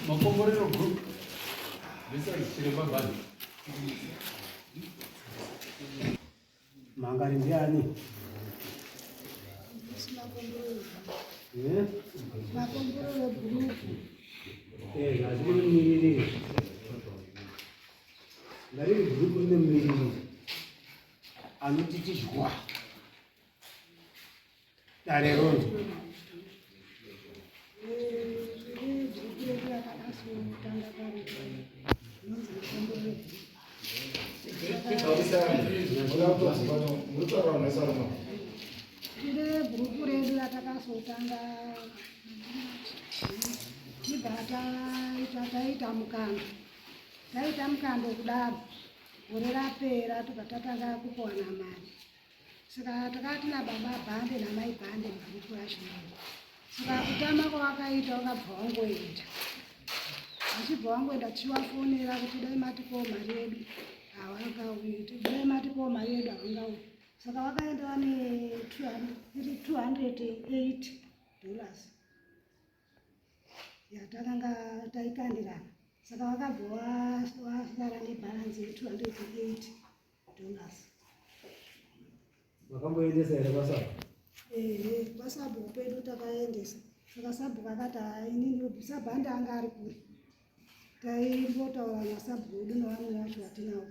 Makomborero group. Besides Chiremba Band. Mangari ndiani? Eh? Makomborero group. Eh, hazviri mumiriri. Ndariri group rine mumiriri. Anoti tizwa. Dare ronzo. Tine bhuruku redu ratakazotanga tibva taita taita mukando taita mukando kudaro gore rapera tobva tatanga kukowana mari Saka takati nababa Bhande namai Bhande mubhuku racho iro. Saka kutama kwawakaita wakabva wangoenda. Achibva wangoenda tichivafonera kuti dai matipawo mari yedu havangauyi, dai matipawo mari yedu havangauyi. Saka vakaenda vane 208 dollars yatakanga taikandirana. Saka vakabva vasara nebalance ye 208 dollars. Makamboendesa here kwasabhuku? Ehe, kwasabhuku pedu takaendesa. Saka sabhuku akati haa inini sabhandi anga ari kure. Taimbotaura nasabhuku wedu nevamwe vacho vatinavo.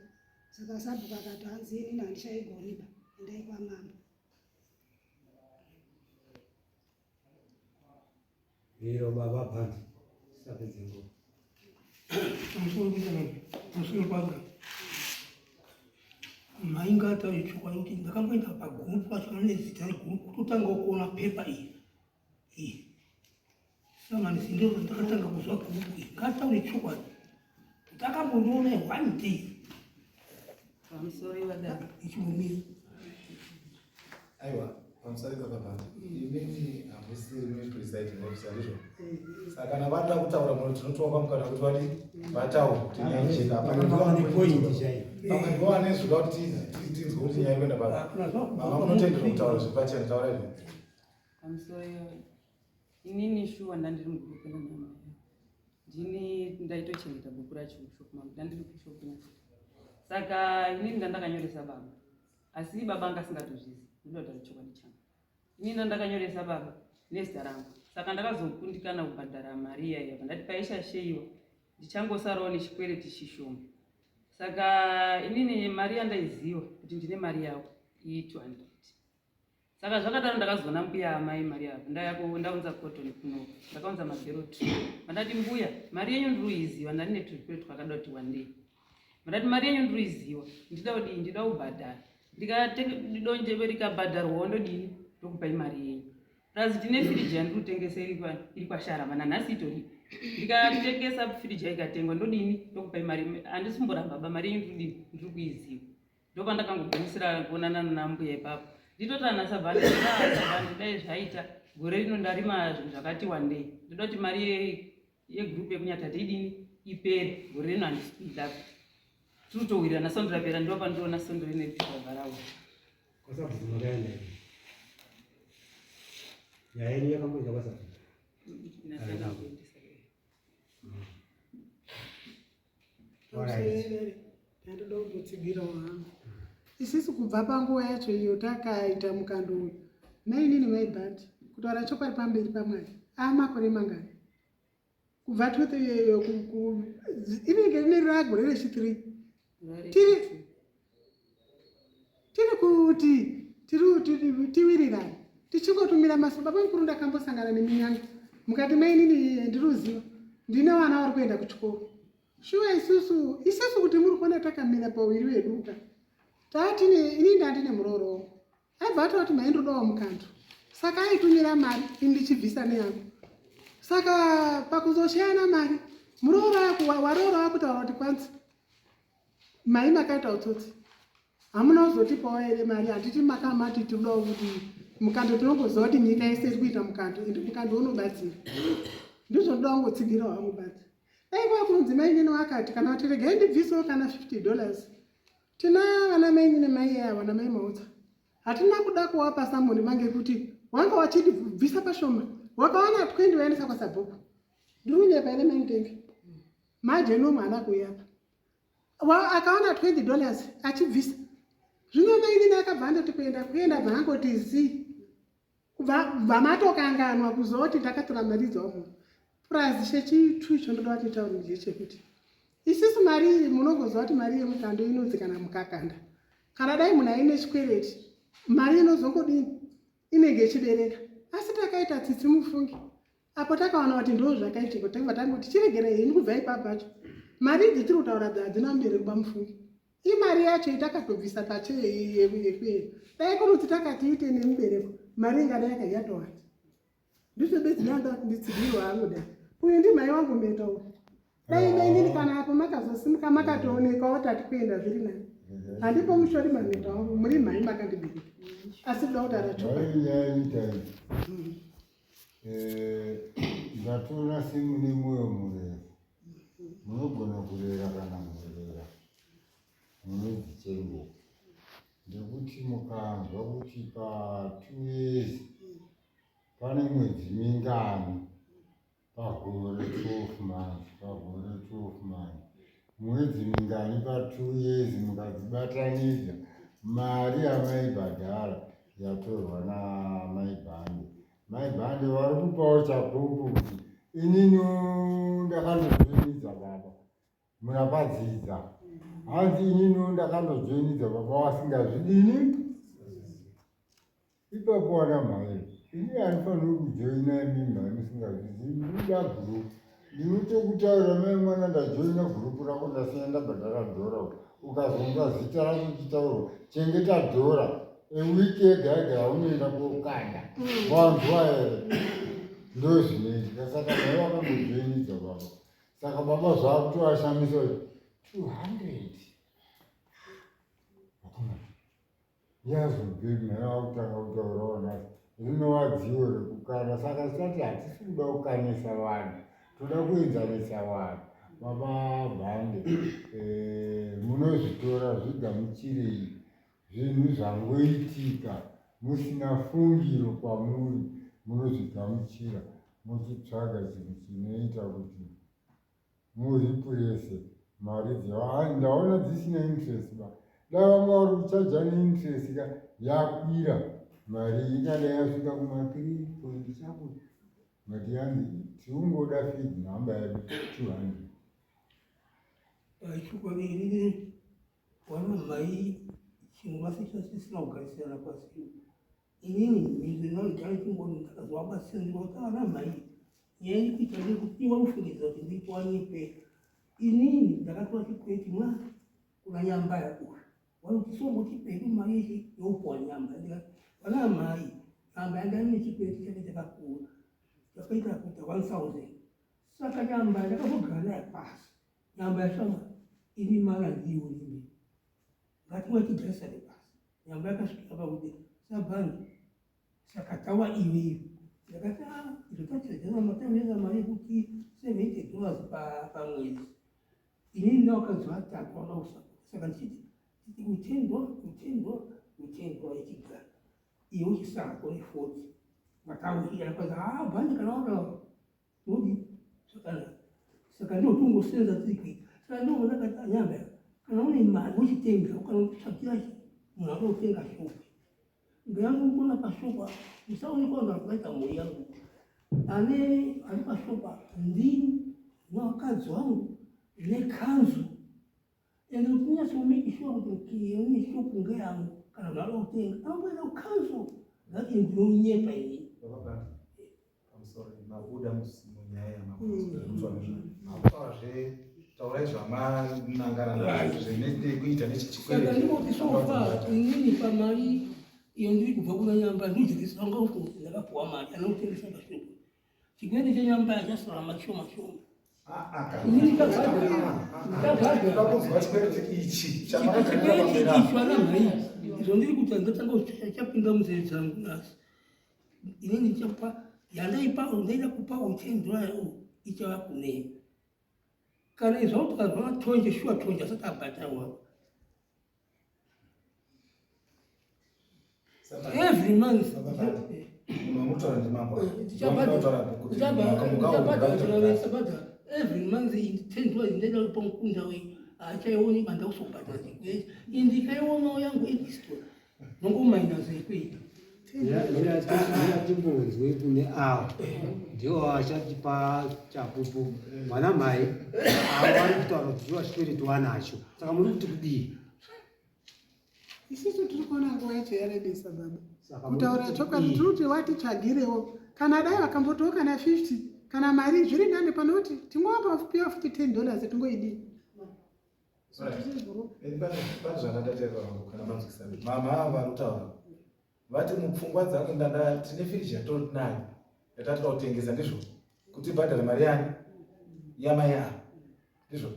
Saka sabhuku akati hanzi inini handichaigoniba, endai kwamambo. Iro baba bhandi tisapedze nguva. Pamusoro pabwa mainga ataure chokwadi kuti ndakamboenda pagurupu pacho pane zita regurupu kutotanga kuona pepa iyi iyi samanisi ndiro ndakatanga kuzwa gurupu iyi ngaataure chokwadi kuti akambondiona one day pamusoro ivadai ichimumira Aiwa, pamusoro baba imimi hamusiri presiding officer ndizvo? Saka kana vada kutaura muno tinotovapa mukana kuti vadi vataure kuti nyaya ijeka. Hapana Vane point chaiyo. Pamwe ndivo vane zvoda kuti tinzwe kuti nyaya ikuenda papi. Mama munotenderwa kutaura zviri pachena taura izvo. Pamusoro inini shuwa ndandiri mugroup nanamai ndini ndaitochengeta bhuku racho mushop mangu ndandiri kushop saka inini ndandakanyoresa baba asi baba anga asingatozvizi ndoda kutaura chokwadi changu ini ndandakanyoresa baba nezita rangu saka ndakazokundikana kubhadhara mari iya iya ndati paishasheiwa ndichangosarawo nechikwereti chishoma saka inini mari yandaiziva kuti ndine mari yavo iyi 200 saka zvakadaro ndakazoona mbuya amai mari yavo ndayako ndaunza cotton kuno ndakaunza mabhero two mandati mbuya mari yenyu ndiri kuiziva ndandine tuzvikwereti twakada kuti wandei Ndati mari yenyu ndiri kuiziwa ndida kudii ndida kubhadhara ndikatenga rikabhadharwawo ndodini ndokupai mari yenyu plus ndine firiji yandiri kutengesa iri kwasharama nanhasi itoripo ndikatengesa firiji yaikatengwa ndodini ndokupai mari handisi kumboramba ba mari yenyu ndiri kudini ndiri kuiziwa ndopandakangogumisira kuonana nambuya ipapo nditoti ana sabhandi sabhandi dai zvaita gore rino ndarima zvinhu zvakati wandei ndoda kuti mari yegroup yekunyatate idini ipere gore rino handisi kuida tiri kutowirirana sondo rapera ndo pandiona sondo rine rikavharawo kwasabhuku makaenda here nyaya yenyu yakamboenda kwasabhuku Ndandoda kumbotsigirawo hangu. Isisu kubva panguva yacho iyo takaita mukando uyu mainini maibhati kutaura chokwadi pamberi pamwari amakore mangani kubva twete iyoyo inenge rine ragore rechithree tiri tiri kuti tiri tiwirirane tichingotumira maso baba mukuru ndakambosangana neminyanga mukati mainini ndiruziva ndine vana vari kuenda kuchikoro shuwa isusu isusu kuti muri kuona takamira pawiri weduka taatine ini ndandine murooro wangu aibva atoti maindodawo mukanto saka aitumira mari ini ndichibvisa neyangu saka pakuzosheyana mari muroora waroora wakutaura kuti kwanzi mai makaita utsotsi hamuna kuzotipawo here mari handiti makamati tinodawo kuti mukando tinongoziva kuti nyika yese iri kuita mukando ende mukando unobatsira ndizvo ndoda kungotsigirawo hangu badzi dai kwava kunonzi mainini wakati kana kuti regai ndibvisewo kana 50 dollars tina vana mainini mai aya vana mai mautsa hatina kuda kuwapa samoni mange kuti wanga wachiti bvisa pashoma wakawana 20 waendesa kwasabhuku. Ndiri kunyepa here maindenge? Majenomwe haana kuuya apa. Akawana 20 dollars achibvisa. Zvino mainini akabva andoti kuenda kuenda bva angoti zii. Kubva matokanganwa kuzoti ndakatora mari dzawo. Plus chechitu icho ndoda kuti taure ndechekuti isisu mari iyi munongoziva kuti mari yemukando inonzi kana mukakanda kana dai munhu aine chikwereti mari inozongodini inenge ichibereka asi takaita tsitsi mufungi apo takaona kuti ndo zvakaitika takabva tangoti chiregerei henyu kubva ipapo pacho mari idzi tiri kutaura dza hadzina mubereki bamufungi imari yacho itakatobvisa pache yekuenda dai kunoti takati ite nemubereko mari ingadai yakayatowanda ndizvo bedzi ndanda nditsigirwa anoda uyu ndimai wangu meta uyu dai mainini kana apo makazosimuka makatoonekawo tati kuenda zviri nani handipo mushori mameta wangu muri mhai makandibereka asi kuda kutaura chokwadi eh, ndatora semune mwoyo murefu munogona kurera kana murera munodzichengeta ndekuti mukanzwa kuti pa 2 years pane mwedzi mingani pagore 12 months pagore 12 months mwedzi mingani pa2 years mukadzibatanidza mari yamaibhadhara yatorwa namaibhande maibhande vari kupawo chapupu kuti inini ndakandojoinidza baba munapadzidza hanzi inini ndakandojoinidza baba wasingazvidini ipapo wana mhai ini handifaniri kujoina imi mhai musingazvizivi ndinoda gurupu ndinotokutaurira mai mwana ndajoina gurupu rako ndasiya ndabhadhara dhora ukazonzwa zita rako uchitaurwa chengeta dhora ewiki yega yega yaunoenda kokanda wanzwa here ndozvinoitika saka mai vakangojoinidza baba saka baba zvakutovashamisa kuti 200 vakomana yazobve mhera wakutanga kutaurawo nhasi rinova dziwo rekukana saka tisati hatisi kuda kukanisa vanhu toda kuenzanisa vanhu baba bhande eh, munozvitora zvigamuchirei zvinhu zvangoitika musina fungiro kwamuri munozvigamuchira muchitsvaga chinhu chinoita kuti muripurese mari dzevanhu ndaona dzisina interest ba dai vanga vari kuchaja neinterest ka yakwira mari ingadai yasvika kuma 3 point chako but yanzi tiungoda fig number yedu 200 Chokwadi inini wana mai chinhu vasisina kugarisirana pasi inini ndinogara chingoni ndakazovabatsira ndikati ana mai nyaya iri kuita ndeyekuti iwe ufungidzira kuti ndikwanyipe inini ndakatora chikwereti mwa kuna nyambaya uyu vanoti songotipedu mari yechi youpuwa nyamba ndikati vana mai nyamba yanga ine chikwereti chake chakakura chakaita kuita 1000 saka nyamba ndakazogara naye pasi nyamba yashama ini mari handiioni ini ngatinga tigarisane pasi nyamba yakasvikira pakuti sabhangi saka tawa iwe iwe ndakati ah, izvo tachajana matameza mari yekuti 70 dollars pamwedzi inini ndawakadzi vatatu vakausapota saka ndichiti utendwa utendwa utendwa ichigara iwe uchisara kone 40 vatauhira kwaza ah bhandi kana wakawa Odi zvakanaka. Saka ndiko tungosenza tiri kuita. Saka ndoona kati nyamba kana une mari wochitenga kana kutsvagira munhu anotenga shopu. Ngeyangu kuona pashopu apa musaonekwa vanhu vari kuita mhuri yangu. Ane ari pashopu apa ndini nevakadzi vangu nekanzu ende kuti unyatsomake sure kuti une shopu ngeyangu kana munhu anoda kutenga anongoenda kukanzu ngati ndinonyepa inini. I'm sorry, mabuda munyaya yamaakutaura zve taurai zvamanangana nazvo zvine kuita nechichikwereti. Ndinoti so far inini pamari iyo ndiri kubva kuna nyamba ndinodzikisa vanga kuti ndakapuwa mari anotengesa pashopu chikwereti chenyamba chasara mashoma shoma. Inini tabhadhara chikwereti ichi chikwereti ichi vana mhai izvo ndiri kuti ndatanga chapinda munzeve dzangu nhasi inini ndichakupa yandaipa ndaida kupa uchendura ichava kunei kana izva kuti ukazvona tonje shuwa tonje asati abhadharwa every month. Munhu wamutaura ndimambo. Ndichabhadhara every month 10 dollars, ndaida kupa mukunda wei achaioni banda kusobhadhara chikwereti. Indikaionawo yangu extra nongomainasa ikweita. Timbonzwe kune avo ndivo vachatipa chapupu. Mwana mai avo vari kutaura kuti ndivo chikwereti wanacho, saka muri kuti kudii? Isusu tiri kuona nguva yacho yarebesa, baba. Saka muri Kutaura kuti chokwadi, kudii? tiri kuti watitsvagirewo kana dai vakambotiwo kana 50 kana mari zviri nani pane kuti tingovapa piwa futi $10 tingoidii. Pane zvandataura kana manzwisisa. Mama ava vari kutaura vati mupfungwa dzangu ndanda tine firiji yatinayo yatatoda kutengesa, ndizvo, kuti ibhadhare mari yani yamai ava, ndizvo.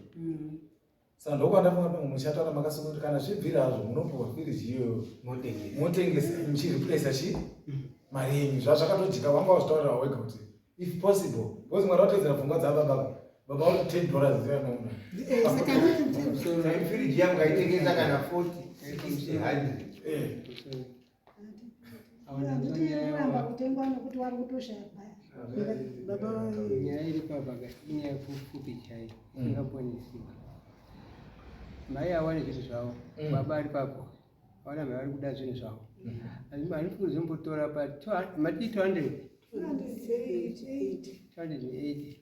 Saka ndokwandafunga pamwe muchataura makasunga kuti kana zvibvira hazvo munopiwa firiji iyoyo. Motengesa. Motengesa muchireplaca chi mari yenyu. Zvazvakatojeka, wanga wazvitaurira wega kuti if possible, because mwari watedzera pfungwa dzababa, baba vari $10 ziyanoona. Saka nditi Firiji yangu aitengesa kana 40, 50, 100. Handiti kuramba kutengwa nokuti wari kutoshaya bhaya. Baba. Nyaya iri pabaka inyaya pfupi chaiyo isingaponesiwa. Mai awane zvinhu zvavo, baba ari papo awana mai vari kuda zvinhu zvavo. Handisi kuzombotora pa mati 200. 280. 280.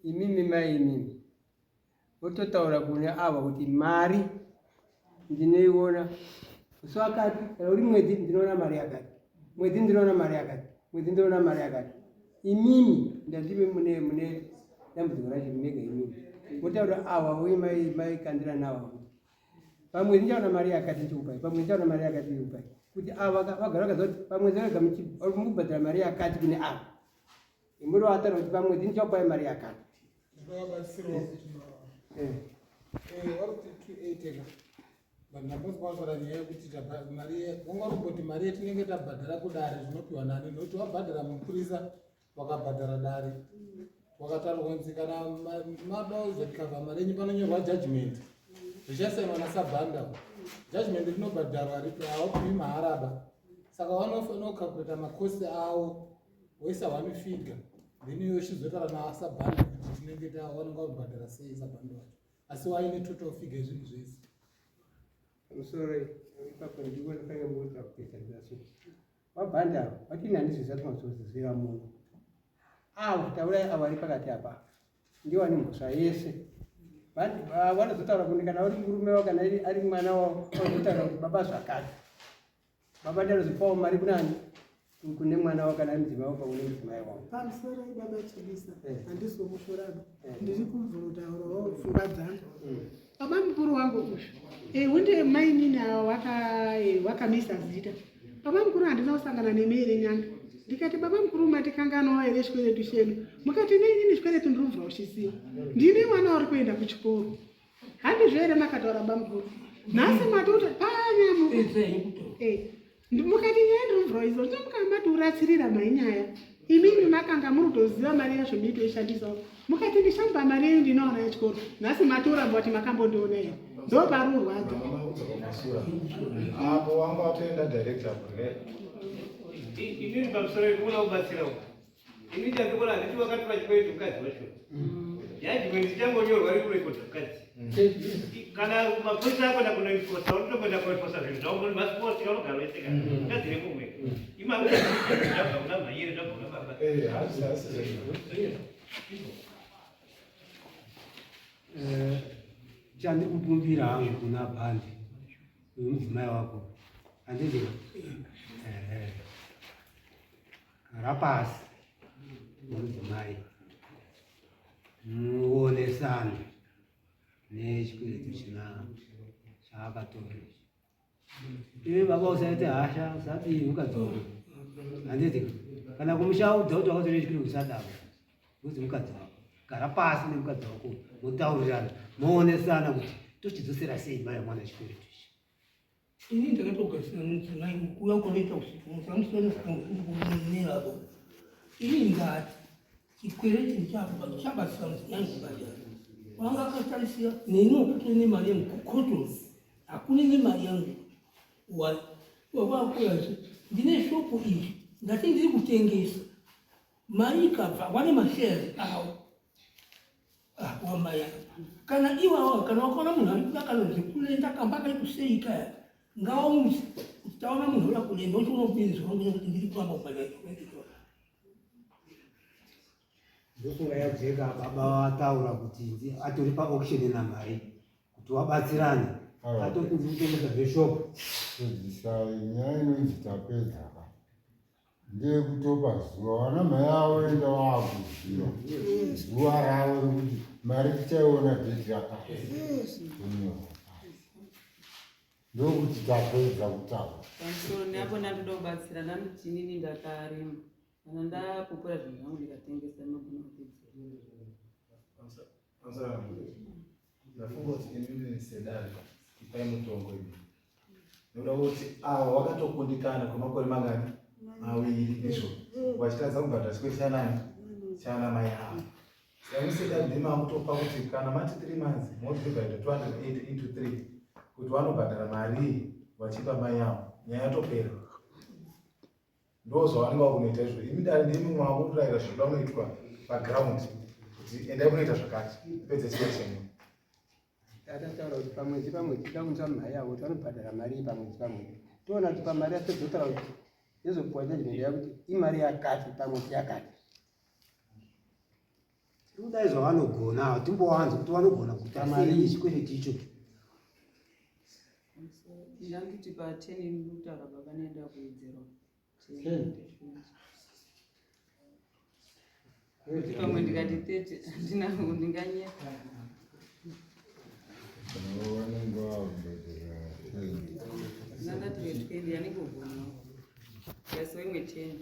Imimi mai, imimi vototaura kune ava kuti mari ndinoiona musi wakati, kana uri mwedzi ndinoona mari yakati, mwedzi ndinoona mari yakati, mwedzi ndinoona mari yakati. Imimi ndandimi mune dambudziko racho mega. Imimi motaura ava uye maikandira nava kuti pamwedzi ndichaona mari yakati ndichikupai, pamwedzi ndichaona mari yakati ndichikupai, kuti ava vagara vakaziva kuti pamwedzi vega mukubhadhara mari yakati kune ava. Imuri wataura kuti pamwedzi ndichakupai mari yakati. Ndinovabatsirawo kuti vari kuti 280 ka, but ndambonzwa kutaura nyaya yekuti mari wanga uri mari yetinenge tabhadhara kudare zvinopiwa nani, nokuti wabhadhara mupurisa, wakabhadhara dare, wakataurwa kunzi kana mada kuzorikavha mari yenyu panonyorwa judgment zvichasainwa nasabhanda. Judgment rinobhadharwa, ripi haupiwi maharaba. Saka vanofanira kucalculata macosts avo woisa one figure, then iwe uchizotaura nasabhanda kuti tinenge tawanonga kubhadhara sei sabhanda wacho, asi waine total figure yezvinhu zvese. Pamusoro ipapo ndiko ndinofanira kuita kuita zaso wabhanda watini handizviziva tinozozviziva muno. Avo taurai, avo vari pakati apa ndiwo ane mhosva yese. Vanozotaura kuti kana uri murume wavo, kana ari mwana wavo, vanozotaura kuti baba zvakati, baba ndanozopawo mari kunani, kune mwana wavo, kana ari mudzimai wavo, kune mudzimai wavo. Pamusoro, baba Chibisa. Handisi kumushoraba. Ndiri kubvunutaurawo pfungwa dzangu. Baba mukuru wangu uyu hunde mainini ava wakamisa zita. Baba mukuru, handina kusangana nemi here nyanga ndikati, "Baba mukuru, matikanganawo here chikweretu chedu?" Mukati, "Neinini chikweretu ndiri kubva uchisiwa, ndine mwana uri kuenda kuchikoro." Handizvo here makataura, baba mukuru? Nhasi matuta panyamu. Mukati nyaya ndiri kubvura izo ndinomuka matiuratsirira mai nyaya. Imimi makanga muri kutoziva mari yacho muitoishandisawo. Mukati ndichamupa mari yenyu ndinoona yechikoro. Nhasi matoramba kuti makambondiona here? Ndo pari urwadza. Apo wanga watoenda direct apo. Inini pamusoro ikuona kubatsirawo ini chandikuona, handiti wakatora chikwereti mukadzi wacho, judgment ichangonyorwa ri kurekodha mukadzi. Kana mapurisa akwenda kunoenforsa, unotomboenda kuenforsa zvinhu zvavo masipoti kaunogara weseka mukadzi remumwe imazvabva kuna mhanyire, zvabva kuna baba. Hasi hasi. Chandikukumbira hangu kuna bhandi uyu mudzimai wako, handiti rapasi nemudzimai muonesane nechikweretu china chaakatora ichi. Iwe baba usaite hasha, usadii ukadzoka, handiti kana kumushaudza kuti wakatora chikweretu, usadaro kuti mukadzi wako. Gara pasi nemukadzi wako, motaurirana, moonesana kuti tochidzosera sei mai mwana chikweretu ichi. Ini ndakatogarisana nomudzimai kuuya kwakaita usiku musamusonerapo. Ini ndati chikwereti chabatsira mudzimai kubhadhara wanga akatarisira neni wakutore nemari yangu kukoto, hakune nemari yangu wakurazve. Ndine shopu iyi ndati ndiri kutengesa mari ikabva wane mashares awo ah, wamai ava kana iwawa kana wakaona munhu ari kuda kana zvekulenda kamba kari kusei kaya ngawamusi kuti taona munhu oda kulenda uchiona upenzi hwangu kuti ndiri kuramba kubhadhara chikwereti chona. Ndofunga yajeka baba vataura kuti atori paauction namai kuti wabatsirane atoti ndiri kutengesa zveshop. Pedzisai nyaya inonzi tapedza ka ndeyekutopa zuva vana mai avo enda waakuziva zuva ravo rekuti mari tichaiona dheti rakati tonyorwa pasi ndokuti tapedza kutaura. Pamusoro neapo ndandoda kubatsira ndandoti inini ndakarema Kana ndapupura zvinhu zvangu ndikatengesa ndinogona kupedzera. Ndafunga kuti imimi sedare ipai mutongo imi nekuda kuti ava wakatokundikana kwemakore mangani maviri ndizvo vachitadza kubhadhara chikwereti chanani chana mai ava saka imi sedare ndimi makutopa kuti kana mati 3 months modivide 280 into 3 kuti vanobhadhara marii vachipa mai avo nyaya yatopera Ndozvavanenge vakunoita izvo. Imi dare ndimi makutoraira zvinoda kunoitwa paground kuti endai kunoita zvakati pedze chiro chenyu. Tataura kuti pamwedzi pamwedzi toda kunzwa mari yavo kuti vanobhadhara mari iyi pamwedzi pamwedzi. Toona kuti pamari yacho dzotaura kuti yozopuwa judgment yayo kuti imari yakati pamwedzi yakati. Kudai zvavanogona hatimbowanzi kuti vanogona kuita sei chikwereti icho. Ndanditi pa 10 ndikutaura baba nenda kuwedzerwa. Pamwe ndikati 30 handina ndinganyepa. Vanenge vakubhadhara Ndandati 20 yanenge ugonawo. Yes, imwe 10.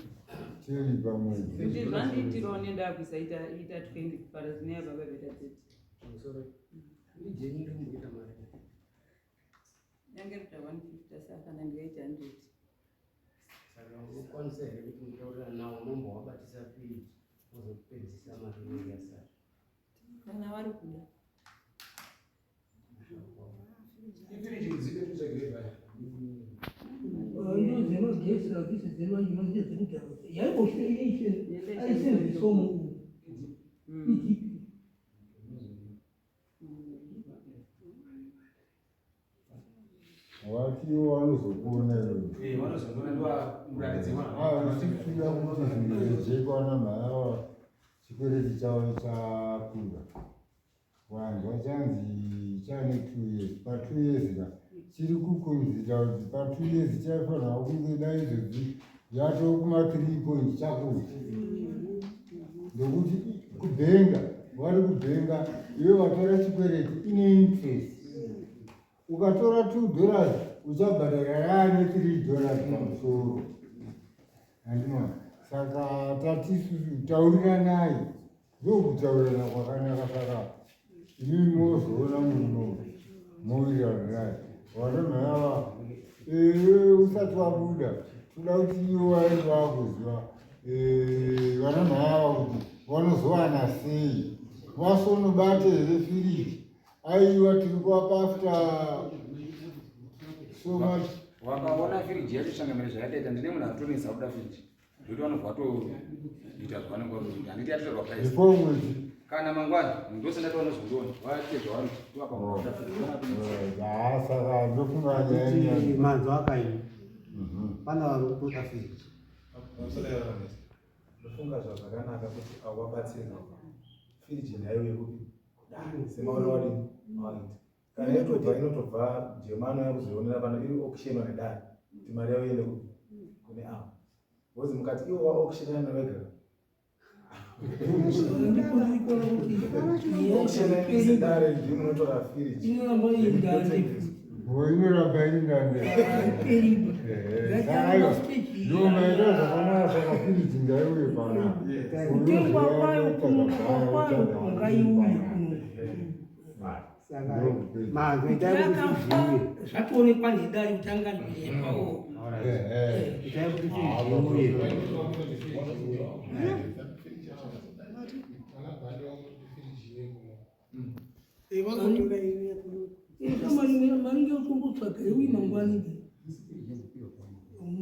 10 pamwedzi. Kuti zvandiitirawo nendakuisa ita ita 20 para zvine yababa beta 30. Pamusoro. Ndijenyu ndikumboita mari. Yange rita 150 asi akana ndikaita 100. Saka unokwanisa here kuti mutaurira nawo mombowabatisa firiji wozopedzisa mari inenge yasara? Kana vari kuda. Ndozvemagesi hadzisi dzemanje manje dzekudhara yaibosheaisevisomo idipi Vati ivo vanozokuona iwe. Eh, vanozokuona ndivamuratidze mwana. Ah, sikuda kuti zvinhu zvijeke vana mhai ava chikwereti chavo chakura. Wanzwa chanzi chane 2 years. Pa 2 years ka chiri kukunzita kuti pa 2 years chaifanirwa kunge dai izvozvi yatoo kuma 3 point chakura. Ndokuti kubhenga vari kubhenga iwe watora chikwereti ine interest. Ukatora $2 uchabhadhara yaane $3 pamusoro. Handimona. Saka tati isusu tauriranai ndokutaurirana kwakanaka saka imi mozoona muno mowirirana naye. Vana mai ava iwe usati wabuda toda kuti iwe waende wakuziva eh, vana mai ava kuti vanozowana sei vasonobate here firiji Aiwa tiri kuapa after so much. Wakaona firiji yacho changamire zvayakaita ndine munhu aritonetsa kuda firiji zvekuti vanobva vatoita zvavanenge vari kuita handiti yatotorwa price Before mwedzi. kana mangwana ndose ndati vanozondiona vaite zvavari tovapa munhu akuda firiji Ah, saka ndofunga nyaya Kuti nyaya. manzwa akaini pana vari kutoda firiji. Ndofunga zvazvakanaka kuti avo vabatsirwe firiji nhaiwe yekupi kudai semaona wadini waita kana yotobva inotobva jemano yakuzoionera pano iri auction nedare kuti mari yavo iende kupi kune avo because mukati ivo vaauctionana vega auction sedare ndimi munotora firiji inoramba iri ndande Inoramba iri ndande. Ndo maita zvakanaka saka firiji ngaiuye pana. Kutengwa kwayo kunonoka kwayo ngaiuye kuno. Saka manzwa itai kuti firiji iuye. Zvatoonekwa nedare kuti anga ndinyepawo. Itai kuti firiji iuye. Mari ngekutsvaga iuyi mangwani.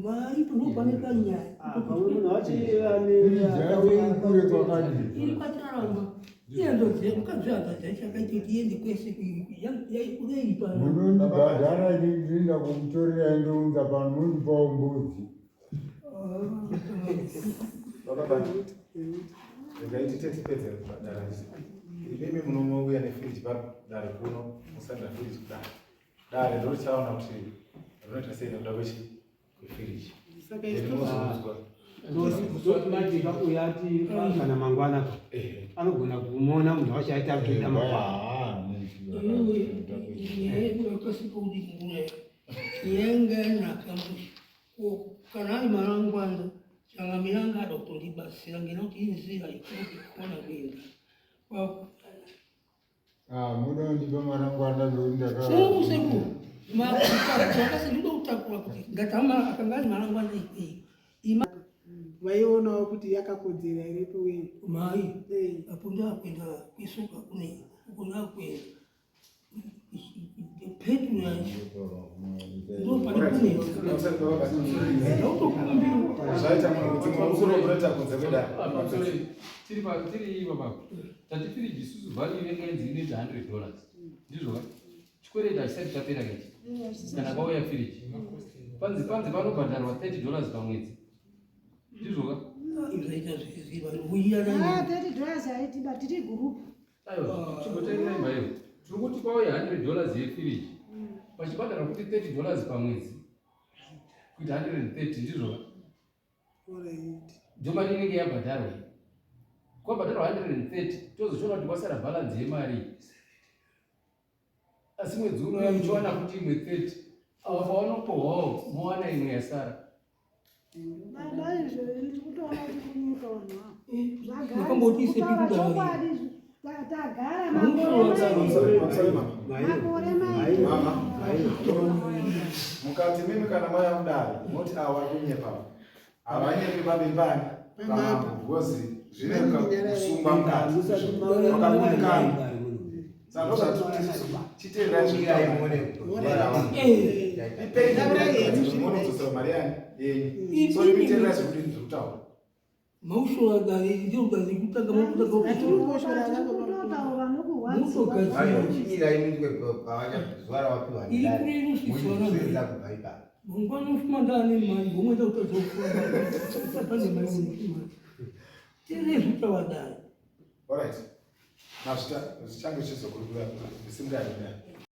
Mari panopane nyaya. Pamwe munhu wacho kure kwakadii? Iri kwataramba. Iye ndoziva mukadzi hanzvadzi yacho yakaita kuti iende kwese kureipa. Munondibhadhara ini ndinoenda kukutorerai ndounza pano mondipawo mbudzi. Baba Bandi, regai tite tipedze dare handiti. Imimi munouya nefiriji padare kuno, musandira firiji kudare. Dare ndorichaona kuti rinoita sei nekuda kwechi kwefiriji. Saka Then isusu mozoudzwa. Tomatika uyo ati kana mangwana ka anogona kumuona munhu wacho aita kutoita mangwana. Akasika kuti mbuya yanga yanaka mushe. Kana ari marangwanda changamire anga ada kutondibatsira ngekuti inzira ikuti kona kuenda. Ah, muda kundipa marangwanda ndokuti ndaka Sekuru sekuru makasi ndinoda kutakura kuti ndatama akanga ari marangwanda ikweyo. Ima vaionawo kuti yakakodzera here piwei. Mai apo ndakuenda kwesoka kune uko ndakuenda petro yacho ndopane kunetsa. Zvaita munhu kuti musoro unoita kunze kwedare. Tiri pa tiri ivo baba. Tati firiji isusu value inenge inzi inoita 100 dollars. Ndizvo ka? Chikwereti hachisati chapera kachi. Kana kwauya firiji. Panzi panzi panobhadharwa 30 dollars pamwedzi. Ndizvo ka? Zvaita zviziva uyana Ah, 30 dollars haitiba tiri gurupu. Aiwa, chimboteererai maiwo. Tiri kuti kwauya 100 dollars yefiriji. Pachibhadharwa kuti 30 dollars pamwedzi. Kuita 130 ndizvo ka? Ndio mari inenge yabhadharwa iyi. Kwabhadharwa 130 tozochiona kuti kwasara balance yemari iyi. Asi mwedzi unouya muchiwana futi imwe 30. Ava pavanopohwawo mowana imwe yasara. Baba izvo ndiri kutoona kuti kunyepa vanhu ava. Zvagara Makamboti kutaura sepi kudai? chokwadi izvi. Tagara makore makore mairi. Mama, mukati mimi kana mauya mudare moti ava vari kunyepa havanyepi pamberi pani pamambo because zvine kusungwa mukati vakabunikana saka ndozvatiri kuti isusu chiteerai zvikuitaipei munodzosera mari yani yenyu so imi teererai zvekuti zviri kutaura Maushora dare ndiro dare kutanga Kutotaura nokurwadziwa. Chimirai munzwe pavacha zuva rawapiwa Iri kuri inosvitswa nedare kubva ipapo. Mangwana ufuma ndaane mari womwenda kutadza pane mari unofuma. Tiri zvitaura dare. Alright. Mazvita zvichange zvichizokurukura simukai mudare.